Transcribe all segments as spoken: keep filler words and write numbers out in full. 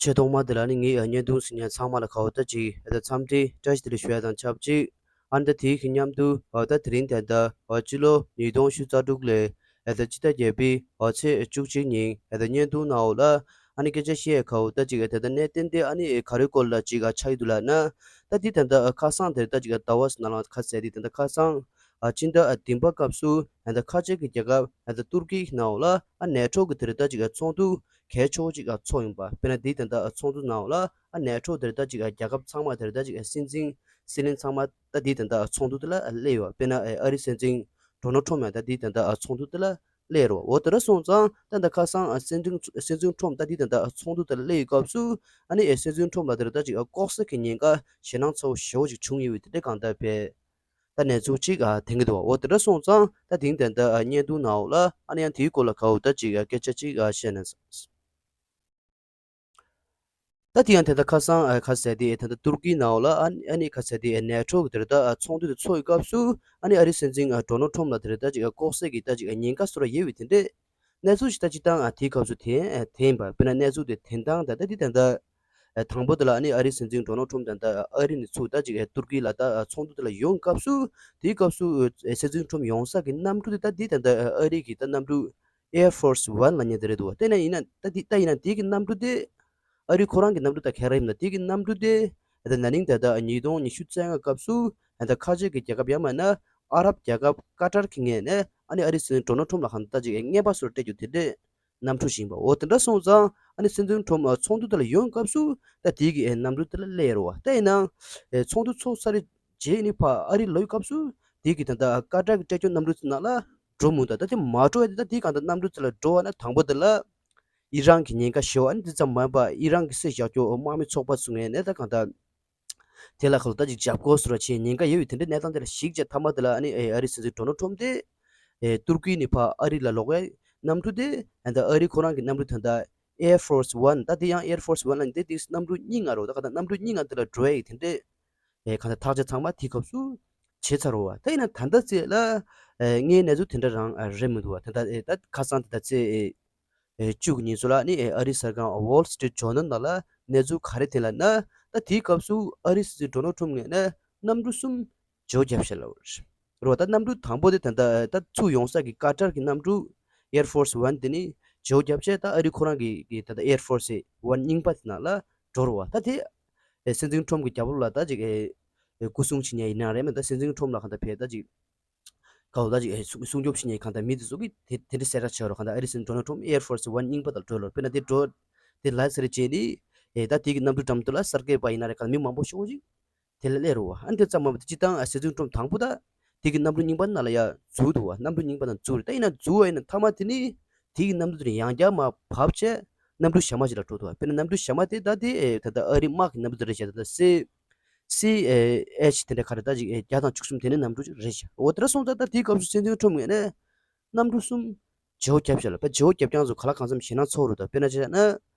ཆེས་ཐོག་མ་དེ་ལ་ནི་ངས་བརྙན་ཐུང་གཟིགས་མཁན་ཚང་མ་ལ་ཁ་བོ་ད་ཅིག་ཨ་ད་འཚམས་འདྲི་བཀྲ་ཤིས་བདེ་ལེགས་ཞུ་ཡ་དང་ཆབས་ཅིག་ཨ་ནི་ད་དེའི་གི་མཉམ་དུ་ཨ་ད་དེ་རིང་ད་ལྟ་ཨ་སྤྱི་ལོ་ཉིས་སྟོང་ཉི་ཤུ་རྩ་དྲུག་ལོའི་ཨ་ད་སྤྱི་ཟླ་བརྒྱད་པའི་ཨ་ཚེས་བཅུ་གཅིག་ཉིན་ཨ་ད་བརྙན་ཐུང་ནང་འོག་ལ་ཨ་ནི་སྐད་ཆ་བཤད་ཡ་ཁ་བོ་ད་ཅིག་ཨ་ད་ད་གནད་དོན་དེ་ཨ་ནི་ག་རེའི་སྐོར་ལ་ཅིག་ཨ་ཆགས་ཡི་འདུག་ལབ་ན། ད་དེ་ད་ད་ཨ་ཁ་སང་དེར་ད་ཅིག་ཨ་ཟླ་བ་ཟེར་ན་ལ་ཁ་གསལ་དེ་ད་ད་ཁ་སང་ཨ་སྤྱི་ཟླ་ཨ་བདུན་པ་སྐབས་སུ་ཨ་ད་ཁ་ཆེ་གི་རྒྱལ་ཁབ་ཨ་ད་ཏུར་ཀི་ནང་འོག་ལ་ཨ་ནེ་ཊོ་གི་དེར་ད་ཅིག་ཨ་ཚོགས་འདུ་གལ་ཆེ་བོ་ཅིག་ཨ་ཚོགས་ཡིན་པ། དཔེར་ན་འདི་ད་ལྟ་ཚོགས་འདུ་ནང་ལ་ཨ་ནེ་ཊོ་དེར་ད་ཅིག་ཨ་རྒྱལ་ཁབ་ཚང་མ་དེར་ད་ཅིག་ཨ་སྲིད་འཛིན་སྲིད་བློན་ཚང་མ་ད་འདི་ད་ལྟ་ཚོགས་འདུ་དེ་ལ་ཨ་སླེབས་ཡོད། དཔེར་ན་ཨ་ཨ་རིའི་སྲིད་འཛིན་ཌོ་ནལ་ཊམ་ཡང་ད་འདི་ད་ལྟ་ཚོགས་འདུ་དེ་ལ་སླེབས་རོགས། འོ་དེ་འདྲ་སོང་ཙང་ད་ད་ཁ་སང་ཨ་སྲིད་འཛིན་སྲིད་འཛིན་ཊམ་ད་འདི་ད་ལྟ་ཚོགས་འདུ་དེ་ལ་སླེབས་ཡོད་སྐབས་སུ་ཨ་ནི་ཨ་སྲིད་འཛིན་ཊམ་ལ་དེར་ད་ཅིག་ཨ་ལྐོག་ཟ་གི་ཉེན་ཁ་ཞེད་སྣང་ཚ་བོ་ཞེ་བོ་ཅིག་བྱུང་ཡོད་པའི་དེ་འདྲ་གང་ལྟར་བས། ད་གནས་ཚུལ་གཅིག་ཨ་ཐོན་གྱི་འདུག་འོ་དེ་འདྲ་སོང་ཙང་ད་དེང་དེ་འདྲ་ཨ་བརྙན་ཐུང་ནང་འོག་ལ་ཨ་ནི་ཡང་དེའི་སྐོར་ལ་ག་འོ་ད་ཅིག་ཨ་སྐད་ཆ་གཅིག་ཨ་བཤད་ན། ད་དེ་ཡང་དེ་འདྲ་ཁ་སང་ཨ་ཁ་ཟེར་དེ་དེ་འདྲ་ཏུར་ཀི་ནང་འོག་ལ་ཨ་ཨ་ནི་ཁ་ཟེར་དེ་ནེ་ཊོ་གི་དེ་འདྲ་ཨ་ཚོགས་འདུ་དེ་ཚོགས་ཡི་སྐབས་སུ་ཨ་ནི་ཨ་རིའི་སྲིད་འཛིན་ཨ་ཌོ་ནལ་ཊམ་ལ་དེ་འདྲ་ད་ཅིག་ཨ་ལྐོག་ཟ་གི་ད་ཅིག་ཨ་ཉེན་ཁ་སོ་ར་ཡོད་པའི་དེ་འདྲ། གནས་ཚུལ་ཞིག་ད་སྤྱིར་བཏང་ཨ་དེའི་སྐབས་སུ་དེ་ཨ་དེ་ཡིན་པ། དཔེར་ན་གནས་ཚུལ་དེ་དེ་དང་ད་ལྟ་འདི་ད་ལྟ་ཨ་དང་པོ་དེ་ལ་ཨ་ནི་ཨ་རིའི་སྲིད་འཛིན་ཌོ་ནལ་ཊམ་ད་ལྟ་ཨ་རི་ནས་ཚུར་ད་ཅིག་ཨ་ཏུར་ཀི་ལ་ད་ཨ་ཚོགས་འདུ་དེ་ལ་ཡོང་སྐབས་སུ་དེའི་སྐབས་སུ་ཨ་སྲིད་འཛིན་ཊམ་ཡོང་ས་གི་གནམ་གྲུ་དེ་ད་འདི་ད་ལྟ་ཨ་ཨ་རི་གི་ད་གནམ་གྲུ་Air Force One ལབ་མཁན་དེ་རེད་འདུག་དེ་ན་ཡིན་ན་ད་འདི་ད་ཡིན་ན་དེ་གི་གནམ་གྲུ་དེ་ཨ་རི་ཁོ་རང་གི་གནམ་གྲུ་ད་ག་རེ་ཡིན་ན་དེ་གི་གནམ་གྲུ་དེ་ད་ན་ནིང་ད་ལྟ་ཉིས་སྟོང་ཉི་ཤུ་རྩ་ལྔ་སྐབས་སུ་ད་ཁ་ཆེ་གི་རྒྱལ་ཁབ་ཡང་མིན་ན་ཨ་རབ་རྒྱལ་ཁབ་ཀ་ཏར་གི་ངོས་ནས་ཨ་ནི་ཨ་རིའི་སྲིད་འཛིན་ཌོ་ནལ་ཊམ་ལ་གང་ད་ཅིག་རྔན་པ་སོར་སྤྲད་རྒྱུ་དེ་འདྲས། གནམ་གྲུ་ཞིག་ཡིན་པ། འོ་དེ་འདྲ་སོང་ཙང་ཨ་ནི་སྲིད་འཛིན་ཊམ་ཨ་ཚོགས་འདུ་དེ་ལ་ཡོང་སྐབས་སུ་ད་དེ་གི་ཨེ་གནམ་གྲུ་དེ་ལ་སླེབས་རོགས་བ། ད་ཡིན་ནའང་ཨེ་ཚོགས་འདུ་ཚོགས་ཚར་རྗེས་ནི་ཕ་ཨ་རི་ལོག་སྐབས་སུ་དེ་གི་ད་ལྟ་ཀ་ཏར་གི་སྤྲད་སྐྱོང་གནམ་གྲུ་དེ་ནང་ལ་འགྲོ་མི་འདུག་ད་དེ་མ་འགྲོ་ཡ་དེ་ད་དེ་གང་ལྟར་གནམ་གྲུ་དེ་ལ་འགྲོ་བ་ན་དང་པོ་དེ་ལ་ཨི་རན་གི་ཉེན་ཁ་ཞེ་བ་ཨ་ནི་དེ་ཙམ་མ་ཡིན་པ་ཨི་རན་གི་སྲིད་བཞག་རྒྱུ་དམག་མི་ཚོགས་པ་ཚོ་ངོས་ནས་ད་གང་ལྟར། དེ་ལ་ཁ་ལོ་ད་ཅིག་འཇབ་རྒོལ་སོ་ར་བྱེད་ཉེན་ཁ་ཡོད་པའི་དེ་འདྲའི་གནས་སྟངས་དེ་ལ་གཞིགས་བྱས་མཐའ་མ་དེ་ལ་ཨ་ནི་ཨེ་ཨ་རི་སྲིད་འཛིན་ཌོ་ནལ་ཊམ་དེ་ཨེ་ཏུར་ཀི་ནས་ཕར་ཨ་རི་ལ་ལོག་པའི་གནམ་གྲུ་དེ་ཨ་ད་ཨ་རི་ཁོ་རང་གི་གནམ་གྲུ་ད་ལྟ་Air Force One ད་དེ་ཡང་Air Force One ལ་དེ་དེ་གནམ་གྲུ་རྙིང་ང་རོ་ད་ག་ད་གནམ་གྲུ་རྙིང་ང་དེ་ལ་འགྲོ་ཡ་ཡི་དེ་འདྲའི་ཨེ་ག་ད་ཐག་ཆ་ཚང་མ་དེ་སྐབས་སུ་བྱས་ཚར་རོ་བ། ད་ཡིན་ན་ད་ལྟ་ཚེ་ལ་ཨེ་ངའི་གནས་ཚུལ་དེ་འདྲ་རང་ཨེ་རེད་མི་འདུག་བ། ད་ལྟ་ཨེ་ད་ཁ་སང་ད་ལྟ་ཚེ་ཨེ། ཨེ་བཅུ་གི་ཉིན་སུ་ལ་ནི་ཨེ་ཨ་རི་གསར་ཁང་Wall Street Journal ནང་ལ་གནས་ཚུལ་ག་རེ་ཐོན་ལབ་ན། ད་དེའི་སྐབས་སུ་ཨ་རི་སྲིད་འཛིན་ཌོ་ནལ་ཊམ་ངོས་ནས་གནམ་གྲུ་གསུམ་བརྗེ་བོ་བརྒྱབ་ཤག་ལབ་རེད། རོ་ད་གནམ་གྲུ་དང་པོ་དེ་ད་ལྟ་ད་ཚུར་ཡོང་ས་གི་ཀ་ཏར་གི་གནམ་གྲུ་Air Force One དེ་ནི་བརྗེ་བོ་བརྒྱབ་བྱས་ད་ཨ་རི་ཁོ་རང་གི་གི་ད་ལྟ་Air Force One རྙིང་པ་དེ་ནང་ལ་འགྲོ་རོ་བ། ད་དེ་ཨེ་སྲིད་འཛིན་ཊམ་གི་རྒྱབ་ལོགས་ལ་ད་ཅིག་ཨེ་ཨེ་སྐུ་སྲུང་བྱེད་མཁན་ཡིན་ན་རེད་མེད་ད་སྲིད་འཛིན་ཊམ་ལ་གང་ལྟར་ཕེ་ད་ཅིག་ག་འོ་ད་ཅིག་ཨེ་སྲུང་སྲུང་སྐྱོབ་བྱེད་མཁན་གང་ལྟར་མི་དེ་ཚོ་གིས་དེ་དེ་འདྲ་གསལ་བསྒྲགས་བྱས་རོགས། གང་ལྟར་ཨ་རི་སྲིད་འཛིན་ཌོ་ནལ་ཊམ་Air Force One རྙིང་པ་དང་འགྲོ་ལོར་དཔེར་ན་དེ་འགྲོ་དེ་ལ་ཚར་རྗེས་ནི་ཨེ་ད་དེ་གི་གནམ་གྲུ་འགྲམ་དུ་ལ་གསར་སྐྱེས་པ་ཡིན་ན་རེད་གང་མི་མང་པོ་ཤོག་ཅིག་དེ་ལ་སླེབས་རོགས། ཨ་ནི་དེ་ཙམ་མ་ཡིན་པ་དེ་སྤྱིར་བཏང་ཨ་སྲིད་འཛིན་ཊམ་དང་པོ་ད་དེ་གི་གནམ་གྲུ་རྙིང་པ་ནང་ལ་ཡ་འཛུལ་འདུག་བ། གནམ་གྲུ་རྙིང་པ་ནང་འཛུལ་རེད། ད་ཡིན་ན་འཛུལ་བ་ཡིན་ན་མཐའ་མ་དེ་ནི་དེ་གི་གནམ་གྲུ་དེ་ནི་ཡང་བསྐྱར་མར་བབས་བྱས་གནམ་གྲུ་གཞན་མ་ཞིག་ལ་འགྲོ་འདུག་བ། དཔེར་ན་གནམ་གྲུ་གཞན་མ་དེ་ད་དེ་ཨེ་ད་ལྟ་ཨ་རི་དམག་གི་གནམ་གྲུ་དེ་རེད་བྱས་ད་ལྟ་སི་སི་ཨེ་ཨེཆ་དེ་འདྲ་ག་རེ་ད་ཅིག་ཨེ་བརྒྱ་དང་བཅུ་གསུམ་དེ་ནི་གནམ་གྲུ་ཅིག་རེད་ཤག་འོ་དེ་འདྲ་སོང་ཙང་ད་དེའི་སྐབས་སུ་སྲིད་འཛིན་ཁྲོམ་ངོས་ནས་གནམ་གྲུ་གསུམ་བརྗེ་བོ་བརྒྱབ་ཤག་ལ། ད་བརྗེ་བོ་བརྒྱབ་རྐྱང་ཚོ་ག་ལ་གང་འཚམ་ཞེད་སྣང་ཚོར་རེད། ད་དཔེར་ན་ཆ་བཞག་ན་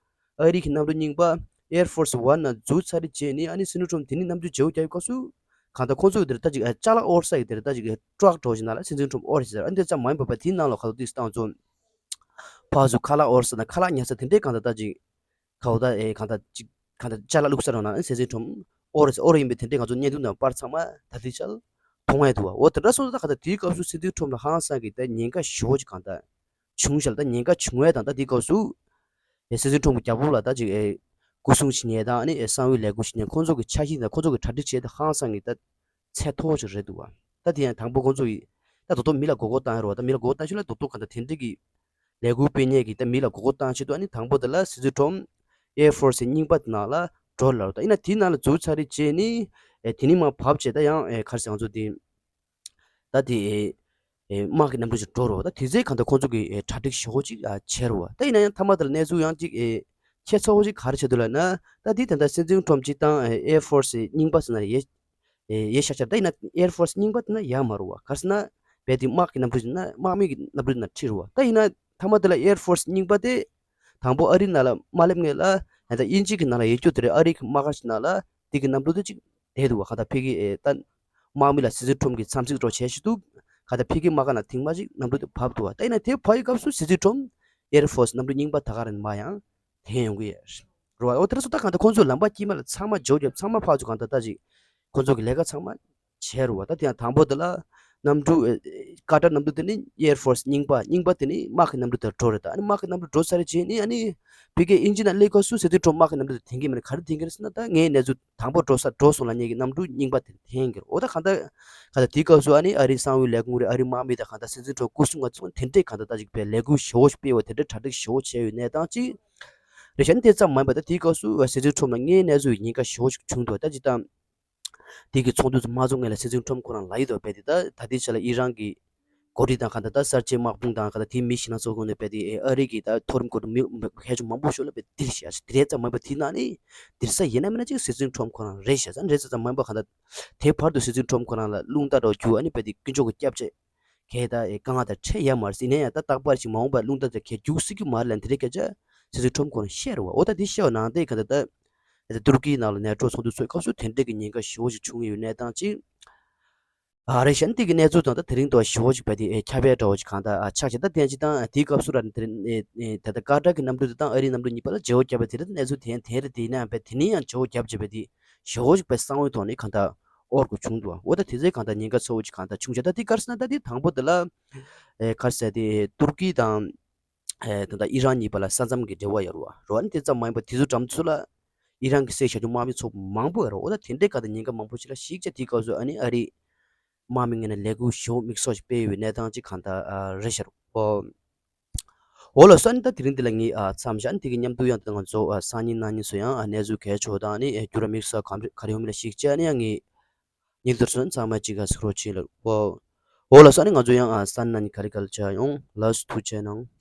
ཨ་རི་གི་གནམ་གྲུ་རྙིང་པ་Air Force One ནང་འཛུལ་ཚར་རྗེས་ནི་ཨ་ནི་སྲིད་འཛིན་ཁྲོམ་དེ་ནི་གནམ་གྲུ་བརྗེ་བོ་བརྒྱབ་སྐབས་སུ་གང་ལྟར་ཁོང་ཚོ་གི་དེར་ད་ཅིག་ཨེ་ཅ་ལག་དབོར་ས་ཡི་དེར་ད་ཅིག་ཨེ་ཊག་འདྲ་བོ་ཞིག་ནང་ལ་སྲིད་འཛིན་ཁྲོམ་དབོར་ཞིག་ཟེར། ཨ་འདི་ཙམ་མ་ཡིན་པ་བ་དེའི་ནང་ལ་ག་ལ་དུས་སྟངས་ཚོ་ཕར་ཚུར་ཁ་ལག་དབོར་ས་དང་ཁ་ལག་ཉར་ས་དེ་འདྲའི་གང་ལྟར་ད་ཅིག་ཁ་འོ་ད་ཨེ་གང་ལྟར་ཅིག་གང་ལྟར་ཅ་ལག་བླུགས་ས་རང་ནང་སྲིད་འཛིན་ཁྲོམ་ཨོ་རེད་ཨོ་རེད་ཡིན་པའི་དེ་འདྲའི་ང་ཚོ་བརྙན་ཐུང་དང་པར་ཚང་མ་ད་ལྟའི་ཆར་མཐོང་ཡ་འདུག་བ། འོ་དེ་འདྲ་སོང་ཙང་ད་གང་ལྟར་དེའི་སྐབས་སུ་སྲིད་འཛིན་ཁྲོམ་ལ་ཧང་སང་གི་ད་ཉེན་ཁ་ཞེ་པོ་ཅིག་གང་ལྟར་བྱུང་ཤག་ལ། ད་ཉེན་ཁ་བྱུང་བས་དང་ད་དེའི་སྐབས་སུ་ཨེ་སྲིད་འཛིན་ཁྲོམ་གྱི་རྒྱབ་ལོགས་ལ་ད་ཅིག་ཨེ་སྐུ་སྲུང་བྱེད་མཁན་དང་ཨ་ནི་ཨེ་གསང་བའི་ལས་འགུལ་བྱེད་མཁན་ཁོང་ཚོ་གི་འཆར་གཞི་དང་ཁོང་ཚོ་གི་གྲ་སྒྲིག་བྱས་ཏེ་ཧང་སང་གི་ད་ཚད་མཐོ་པོ་ཅིག་རེད་འདུག་བ། ད་དེ་ཡང་དང་པོ་ཁོང་ཚོ་ཡིས་ད་རྡོག་རྡོག་མི་ལ་མགོ་སྐོར་བཏང་ཡ་རེད་བ། ད་མི་ལ་མགོ་སྐོར་བཏང་ཤུལ་ལ་རྡོག་རྡོག་གང་ལྟར་དེ་འདྲ་གི་ལས་འགུལ་སྤེལ་མཁན་གྱི་ད་མི་ལ་མགོ་སྐོར་བཏང་ཆེད་དུ་ཨ་ནི་དང་པོ་དེ་ལ་སྲིད་འཛིན་ཁྲོམ་Air Force རྙིང་པ་དེ་ནང་ལ་འགྲོ་ལབ་རེད། ད་ཡིན་ན་དེའི་ནང་ལ་འཛུལ་ཚར་རྗེས་ནི་ཨེ་དེ་ནི་མར་བབས་བྱས་ད་ཡང་ཨེ་ག་རེ་ཟེར་ང་ཚོ་དེ་ད་དེ་ཨེ་ཨེ་དམག་གི་གནམ་གྲུ་ཞིག་འགྲོ་རོགས། ད་དེ་ཚེ་གང་ལྟར་ཁོང་ཚོ་གི་ཨེ་གྲ་སྒྲིག་ཞེ་པོ་ཅིག་ཨ་བྱས་རོགས། ད་ཡིན་ན་ཡང་མཐའ་མ་དེ་ལ་གནས་ཚུལ་ཡང་ཅིག་ཨེ་ཁྱད་མཚར་པོ་ཅིག་ག་རེ་བྱས་འདུག་ལབ་ན། ད་དེ་ད་ལྟ་སྲིད་འཛིན་ཁྲོམ་སྤྱིར་བཏང་ཨེ་Air Force རྙིང་པ་ཟེར་ན་ཡེ་ཨེ་ཡེ་ཤག་ཤག་ད་ཡིན་ན་Air Force རྙིང་པ་དེ་ན་ཡག་མ་རེད་བ། ག་རེ་ཟེར་ན་རྦད་དེ་དམག་གི་གནམ་གྲུ་ཞིག་ན་དམག་མི་གི་གནམ་གྲུ་ན་ཁྲིད་རེད་བ། ད་ཡིན་ན་མཐའ་མ་དེ་ལ་Air Force རྙིང་པ་དེ་དང་པོ་ཨ་རི་ནང་ལ་མ་སླེབས་སྔོན་ལ་ད་དབྱིན་ཇི་གི་ནང་ལ་ཡོད་རྒྱུ་དེ་རེད། ཨ་རི་གི་དམག་སྒར་ཞིག་ནང་ལ་དེ་གི་གནམ་གྲུ་དེ་ཅིག་བསྡད་འདུག་བ། གང་ལྟར་ཕ་གི་ཨེ་ད་དམག་མི་ལ་སྲིད་འཛིན་ཁྲོམ་གྱི་འཚམས་གཟིགས་འདྲ་བྱས་ཤི་འདུག། གང་ལྟར་ཕ་གི་དམག་སྒར་ནང་ཐེངས་མ་ཅིག་གནམ་གྲུ་དེ་བབས་འདུག་བ། ད་ཡིན་ན་དེ་བབས་ཡི་སྐབས་སུ་སྲིད་འཛིན་ཁྲོམ་Air Force གནམ་གྲུ་རྙིང་པ་ད་ག་རང་མར་ཡང་ཐོན་ཡོང་གི་ཡོད། རེད་བ། འོ་དེ་འདྲ་སོང་ད་གང་ལྟར་ཁོང་ཚོས་ལམ་པ་དཀྱིལ་མ་ལ་ཚང་མ་འཇོག་རྒྱབ། ཚང་མ་ཕར་ཚུར་གང་ལྟར་ད་ཅིག་ཁོང་ཚོ་གི་ལས་ཀ་ཚང་མ་བྱས་རེད་བ། ད་དེ་ཡང་དང་པོ་དེ་ལ་གནམ་གྲུ་ཨེ་ཀ་ཊར་གནམ་གྲུ་དེ་ནི་ཨེར་ཕོར་སི་རྙིང་པ། རྙིང་པ་དེ་ནི་དམག་གི་གནམ་གྲུ་དེར་འགྲོ་རེད། ད་ཨ་ནི་དམག་གི་གནམ་གྲུ་འགྲོ་ཚར་རྗེས་ནི་ཨ་ནི་ཕ་གིའི་ཨིན་ཇི་ནང་སླེབས་སྐབས་སུ་སྲིད་འཛིན་ཁྲོམ་དམག་གི་གནམ་གྲུ་དེ་འཐེན་གྱི་མེད་ནས། ག་རེ་འཐེན་གྱི་རེད་ཟེར་ན། ད་ངའི་གནས་ཚུལ་དང་པོ་འགྲོ་ས་འགྲོ་སོང་ལབ་མཁན་གྱི་གནམ་གྲུ་རྙིང་པ་དེ་འཐེན་གྱི་རེད། འོ་ད་གང་ལྟར་གང་ལྟར་དེའི་སྐབས་སུ་ཨ་ནི་ཨ་རིའི་གསང་བའི་ལས་ཁུངས་རེད། ཨ་རིའི་དམག་མི་དང་གང་ལྟར་སྲིད་འཛིན་ཁྲོམ་སྐུ་སྲུང་ང་ཚོ་དེ་འདྲས་གང་ལྟར་ད་ཅིག་པའི་ལས་འགུལ་ཞེ་པོ་ཞིག་སྤེལ་བ། དེ་འདྲས་གྲ་སྒྲིག་ཞེ་པོ་བྱས་ཡོད་གནས་སྟངས་ཅིག་རེད་ཤག་ཨ་ནི་དེ་ཙམ་མ་ཡིན་པར་ད་དེའི་སྐབས་སུ་སྲིད་འཛིན་ཁྲོམ་ལ་དངོས་གནས་ཚུལ་ཉེན་ཁ་ཞེ་པོ་ཞིག་བྱུང་འདུག་ད་ཅིག་དང་དེ་གི་ཚོགས་འདུ་ཚོ་མ་ཚོགས་སྔོན་ལ་སྲིད་འཛིན་ཁྲོམ་ཁོ་རང་ལབ་ཡོད་འདུག་དཔེ་དེ་ད་ད་ལྟའི་ཆ་ལ་ཨི་རན་གྱི་འགོ་ཁྲིད་དང་གང་ལྟར་ད་གསར་བརྗེ་དམག་དཔུང་དང་གང་ལྟར་དེའི་མི་ཞིག་སྣ་ཚོགས་ཀྱི་ནས་དཔེ་དེ་ཨ་རི་གི་ད་མཐོ་རིམ་འགོ་ཁྲིད་མི་ཧེ་ཅང་མང་པོ་ཞིག་ལ་དཔེ་དེ་རེད་ཤག་དེ་རེད་ཙམ་མ་ཡིན་པར་དེ་ནང་ནས་དེ་རེད་ས་ཡིན་ན་མིན་ན་ཅིག་སྲིད་འཛིན་ཁྲོམ་ཁོ་རང་རེད་ཤག་ས་རེད་ཙམ་མ་ཡིན་པར་གང་ལྟར་དེ་བར་དུ་སྲིད་འཛིན་ཁྲོམ་ཁོ་རང་ལ་རླུང་རྟ་འདྲ་བོ་རྒྱུག་ཨ་ནི་དཔེ་དེ་དཀོན་མཆོག་གི་སྐྱབས་བྱས། གས་ད་ཨེ་དཀའ་ངལ་དང་འཕྲད་ཡ་མ་རེད་ཟེར་ནས་ཡང་ད་རྟག་པར་ཞིག་མ་འོངས་པར་རླུང་རྟ་དེ་གས་རྒྱུག་སྲིད་རྒྱུ་མ་རེད་ལབ་དེ་རེད་སྐད་ཆ་སྲིད་འཛིན་ཁྲོམ་ཁོ་རང་བཤད་རེད་བ། འོ་ད་དེ་བཤད་པ་ནང་བསྟན་ག་ད་ད་ཨེ་ད་ཏུར་ཀིའི་ནང་ལ་ནེ་ཊོ་ཚོགས་འདུ་ཚོགས་སྐབས་སུ་དེ་འདྲས་ཀྱི་ཉེན་ཁ་ཞེ་པོ་ཞིག་བྱུང་ཡོད་གནས་སྟངས་ཅིག་ཨ་རེད་ཤག་དེ་གི་གནས་ཚུལ་དང་ད་དེ་རིང་དུ་ཞེ་པོ་ཞིག་བས་དེ་ཨེ་ཁྱབ་པའི་འདྲ་བོ་ཞིག་གང་ད་ཨ་ཆགས་ཤག་ད་དེ་ཡང་ཅིག་དང་དེའི་སྐབས་སུ་ར་དེ་རིང་ཨེ་ཨེ་ད་ད་ཀ་ཊར་གྱི་གནམ་གྲུ་དེ་དང་ཨ་རིའི་གནམ་གྲུ་གཉིས་བར་ལ་བརྗེ་པོ་བརྒྱབ་པ་དེ་རེད། གནས་ཚུལ་དེ་ཡང་དེ་རེད། དེ་ཡིན་ན་ཡང་བས་དེ་ནས་ཡང་བརྗེ་པོ་བརྒྱབ་བྱས་པ་དེ་ཞེ་པོ་ཞིག་བས་གསང་བའི་ཐོག་ནས་གང་ད་ཨོར་གོ་བྱུང་འདུག་འོ་ད་དེ་ཚོའི་གང་ལྟར་ཉེན་ཁ་ཚ་པོ་ཅིག་གང་ལྟར་བྱུང་བྱས། ད་དེ་ག་རེ་ཟེར་ན་ད་དེ་དང་པོ་དེ་ལ་ཨེ་ག་རེ་ཟེར་དེ་ཏུར་ཀི་དང་ཨེ་ད་ལྟ་ཨི་རན་གཉིས་བར་ལ་ས་མཚམས་ཀྱི་འབྲེལ་བ་ཡོད་རེད་བ། རེད་བ། ཨ་ནི་དེ་ཙམ་མ་ཡིན་པར་དེ་ཚོ་འགྲམ་ཚོ་ལ་ཨི་རན་གྱི་སྲས་བཞག་རྒྱུ་དམག་མི་ཚོ་མང་པོ་ཡོད་རེད། འོ་ད་དེ་འདྲའི་གང་ལྟར་ཉེན་ཁ་མང་པོ་ཞིག་ལ་གཞིགས་བྱས་དེའི་སྐབས་སུ་ཨ་ནི་ཨ་རིའི་དམག་མི་ངོས་ནས་ལས་འགུལ་ཞེ་པོ་དམིགས་བསལ་ཞིག་སྤེལ་ཡོད་པའི་གནས་སྟངས་ཅིག་གང་ལྟར་རེད་ཤག་རོ། འོ་ལགས་སོ། ཨ་ནི་ད་དེ་རིང་འདི་ལ་ངས་ཨ་མཚམས་བཞག་ཨ་ནི་དེ་གི་མཉམ་དུ་ཡང་ད་ང་ཚོ་ཨ་སང་ཉིན་གནངས་ཉིན་སུ་ཡང་ཨ་གནས་ཚུལ་གལ་ཆེ་བ་དང་ཨ་ནི་ཨ་འགྱུར་བ་དམིགས་བསལ་ག་རེ་ཡོང་མིན་ལ་གཞིགས་བྱས་ཨ་ནི་ཡང་ངས་ཉིན་དུ་སོན་ཚང་མ་གཅིག་ག་སུ་རོ་ཆེ་ལ་འོ། འོ་ལགས་སོ། ཨ་ནི་ང་ཚོ་ཡང་ཨ་སང་ཉིན་གནངས་ཉིན་ག་རེ་ག་ལ་བྱ་ཡོང་ལགས་སོ། ཐུགས་རྗེ་གནང་།